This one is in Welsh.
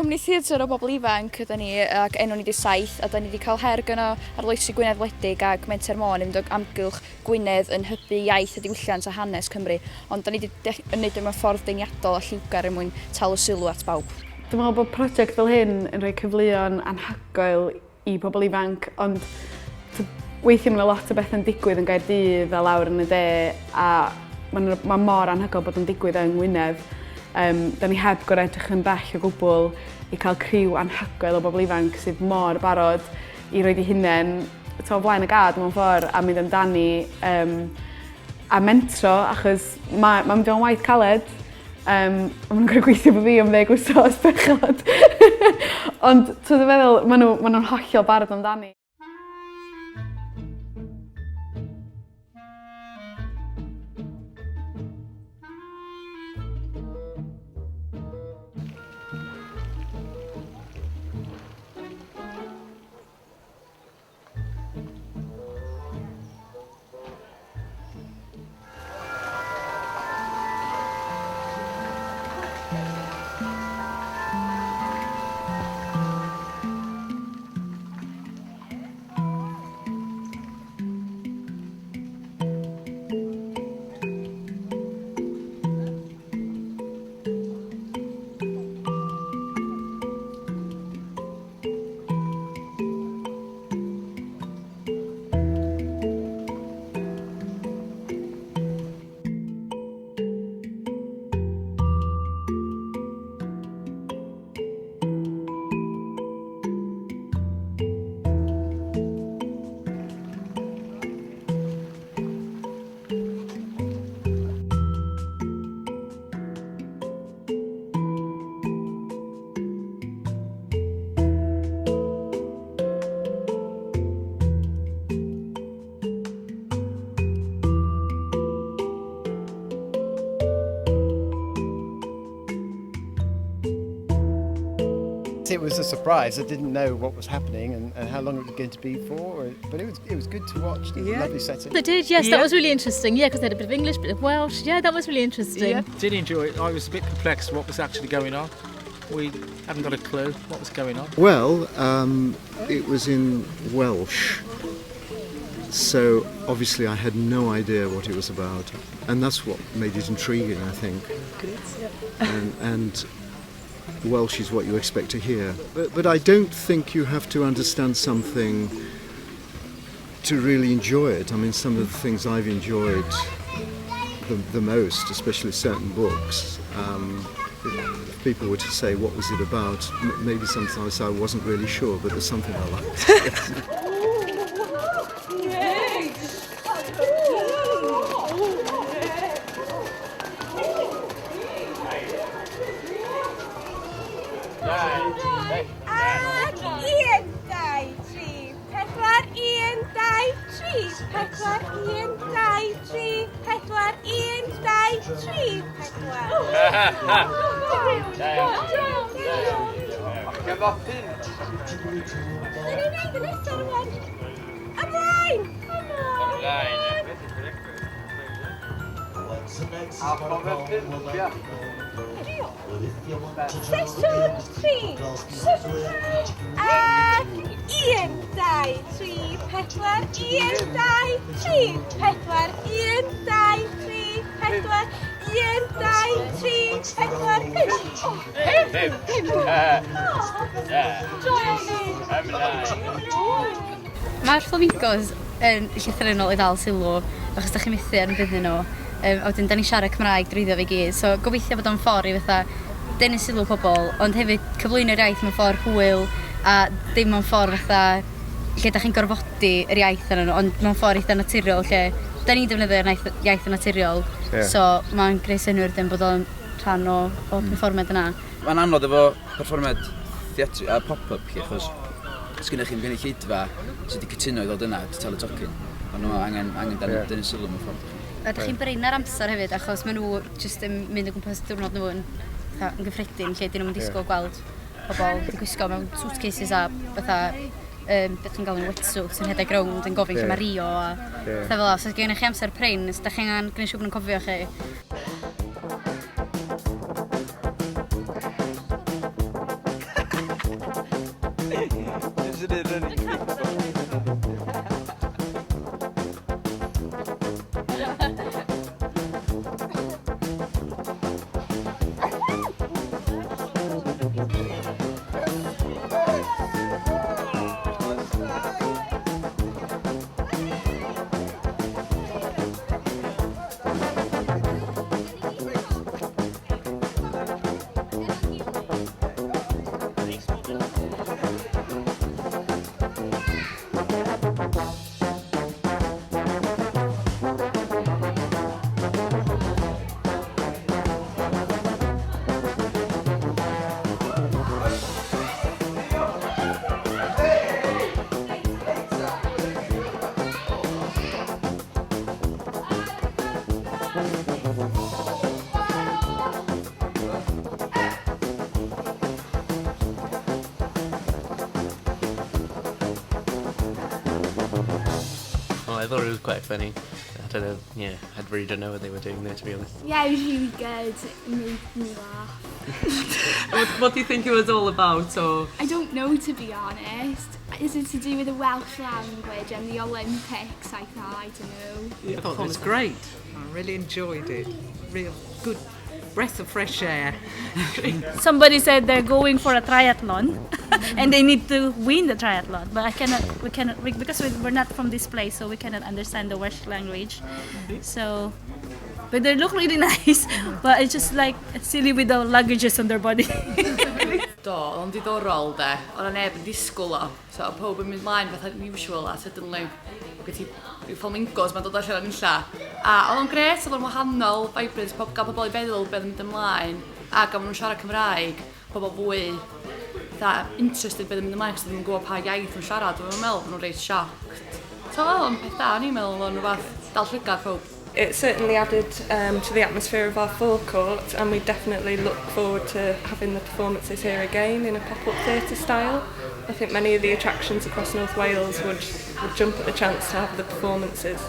Cwmni theatr o bobl ifanc yda ni ac enw ni 'di Saith a 'da ni 'di cael her gynno Arloesi Gwynedd Wledig ag Menter Môn i fynd o amgylch Gwynedd yn hybu iaith a diwylliant a hanes Cymru ond 'da ni 'di neud o mewn ffordd deniadol a lliwgar er mwyn talu sylw at bawb. Dwi'n meddwl bod prosiect fel hyn yn rhoi cyfleon anhygoel i pobl ifanc, ond weithiau mae 'na lot o bethau'n digwydd yn Gaerdydd a lawr yn y de a mae'n ma mor anhygoel bod yn digwydd yng Ngwynedd. Um, da ni heb gorau edrych yn bell o gwbl i cael criw anhygoel o bobl ifanc sydd mor barod i roed eu hunain to, flaen y gad mewn ffordd a mynd amdani um, a mentro achos mae'n ma mynd o'n waith caled. Um, maen nhw'n gorfod gweithio efo fi am ddeg wsos, bechod. Ond, ti'n feddwl, maen nhw'n ma nhw hollol barod amdani. It was a surprise. I didn't know what was happening and, and how long it was going to be for, but it was, it was good to watch. It was yeah. a lovely setting. I did, yes. Yeah. That was really interesting. Yeah, because they had a bit of English, a bit of Welsh. Yeah, that was really interesting. Yeah, did enjoy it. I was a bit perplexed what was actually going on. We haven't got a clue what was going on. Well, um, it was in Welsh, so obviously I had no idea what it was about, and that's what made it intriguing, I think. And, and Welsh is what you expect to hear. But, but I don't think you have to understand something to really enjoy it. I mean, some of the things I've enjoyed the, the most, especially certain books, um, if people were to say, what was it about, maybe sometimes I wasn't really sure, but there's something I liked. Sesiwn 3, ac 1, 2, 3, 4, 1, 2, 3, 4, 1, 2, 3, 4, 1, 2, 3, 4, 5. 5! Mae'r flamingos yn llythrennol i ddal sylw achos dach chi'n methu anwybyddu nhw. Yym a wedyn 'dan ni'n siarad Cymraeg drwyddo fo i gyd so gobeithio bod o'n ffor i fatha denu sylw pobol ond hefyd cyflwyno'r iaith mewn ffor hwyl a dim mewn ffor fatha lle 'dach chi'n gorfodi yr iaith arnyn n'w ond mewn ffor eitha naturiol lle 'dan ni'n defnyddio'r naith- iaith yn naturiol. Ie. So ma'n greu synnwyr 'dyn bod o'n rhan o o'r perfformiad yna. Mae'n anodd efo perfformiad theatr a pop-up 'lly achos sgynnoch chi'm gynulleidfa sy 'di cytuno i ddod yna 'di talu tocyn. Ma' nhw angen angen dan, yeah. dynnu sylw mewn ffordd. A dych chi'n brin ar amser hefyd achos maen nhw jyst yn mynd o gwmpas diwrnod nhw yn, fatha, yn gyffredin lle dyn nhw'n disgwyl yeah. gweld pobl wedi gwisgo mewn suitcases a fatha um, beth chi'n galw nhw wetsuits yn rhedeg rownd yn gofyn yeah. lle mae Rio a yeah. fel 'a. So gennych chi amser prin, so da chi angen gwneud siŵr bod nhw'n cofio chi. Isn't it? Well, I thought it was quite funny. I don't know, yeah, I really don't know what they were doing there, to be honest. Yeah, it was really good. It made me laugh. What do you think it was all about? Or? I don't know, to be honest. Is it to do with the Welsh language and the Olympics? I thought, I don't know. Yeah, I thought it was great. I really enjoyed it. Real good breath of fresh air. Somebody said they're going for a triathlon and they need to win the triathlon, but I cannot, we cannot, we, because we're not from this place, so we cannot understand the Welsh language. So, but they look really nice, but it's just like silly with the luggages on their body. Do, oedd o'n diddorol de. Oedd 'na neb yn disgwyl o. So oedd pawb yn mynd mlaen fatha usual a suddenly oedd gen ti rhyw flamingos ma'n dod allan o nunlla. A oedd o'n grêt, oedd o'n wahanol, vibrant, pob, gael pobl i feddwl beth yn mynd ymlaen. A gan nhw'n siarad Cymraeg, pobl fwy fatha interested beth yn mynd ymlaen, cos ddim yn gwybod pa iaith nhw'n siarad. Dwi'n meddwl bod nhw'n reit shocked. So oedd o'n peth da, o'n i'n meddwl oedd o'n rhywbeth dal llygad pawb. It certainly added to the atmosphere of our forecourt, and we definitely look forward to having the performances here again in a pop-up theatre style. I think many of the attractions across North Wales would jump at the chance to have the performances.